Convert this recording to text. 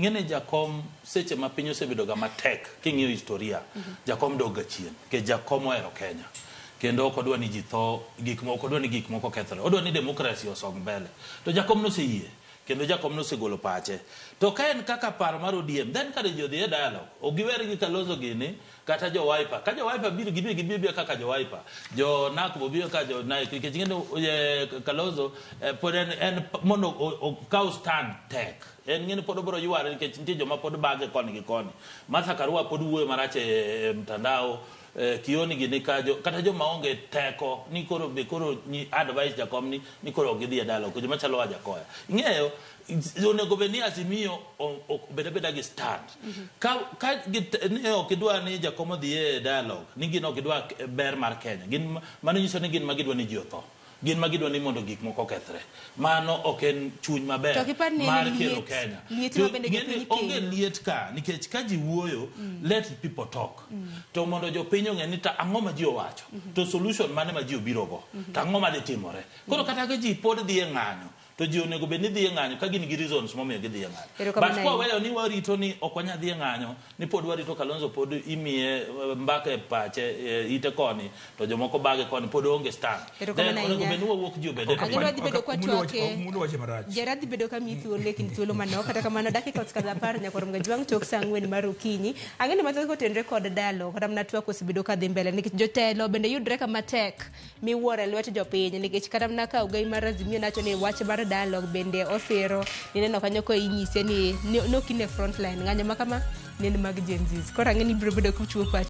Ing'eni jakom seche ma piny osebedo ga matek king'iyo historia, jakom dok ga chien nikech jakom ohero Kenya. Kendo ok odwa ni ji tho, gik moko, ok odwa ni gik moko kethre. Odwa ni democracy osong mbele. To jakom noseyie kendo jakom nosegolo pache. To ka en kaka paro mar ODM, then kare ji odhi e dialogue. Ok giwere gi Kalonzo gini kata jo Wiper. Ka jo Wiper biro gibi gibi biya kaka jo Wiper. Jo NARC bo biro kaka jo NARC nikech ing'e ni Kalonzo pod en mondo okaw stand tek. En ng'e ni pod obiro yware nikech nitie joma pod bage koni gi koni. Martha Karua pod wuoyo marach e mtandao. Kioni gini ka jo, kata joma onge teko ni koro be koro ni advice jakom ni koro ok gidhi e dialogue joma chalo Wajakoya. Ing'eyo onego bed ni Azimio obed abeda gi stand. Ka ni ok idwa ni jakom odhi e dialogue ni gin ok gidwa ber mar Kenya. Gin mano nyiso ni gin ma gidwa ni ji otho. Gin ma gidwa ni mondo gik moko okethre. Mano ok en chuny maber To ok ipar ni en mar kelo liet, Kenya. liet To ma bende ing'e ni jopiny onge kelo. liet ka nikech ka ji wuoyo, let people talk. To mondo jopiny ong'e ni ta ang'o ma ji owacho, to solution mane ma ji obiro go, to ang'o ma dhi timore. Koro kata ka ji pod dhi e ng'anyo, to ji onego bed ni dhi e ng'anyo ka gin gi reasons momiyo gidhi e ng'anyo. Erokamano But ahinya. kwa weyo ni warito ni ok wanyal dhi e ng'anyo, ni pod warito Kalonzo pod imiye mbaka e pache, ite koni, to jomoko bage koni, pod onge stand. Erokamano Then onego ahinya. bed ni wawuok ji obed e Ang'e ni wadhi bedo kwa twak Ok mulo wache marach. Jera dhi bedo ka miyi thuolo e kind thuolo manok kata kamano dakika osekadho 10 nyaka orom gajwang' tok saa 4 mar okinyi. Ang'e ni mathoth kotenore kod dalo kata mana twak osebedo ka dhi mbele nikech jotelo bende yudre kama tek miwuoro e lwet jopiny nikech kata mana ka ogai mar Azimio nacho ni wach mar dialogue bende osiro nineno kanyo ko inyise ni nokine front line ng'anyo ma kama ne en mag Gen Zs. Koro ang'e ni ibiro bedo kuchiwo pachi.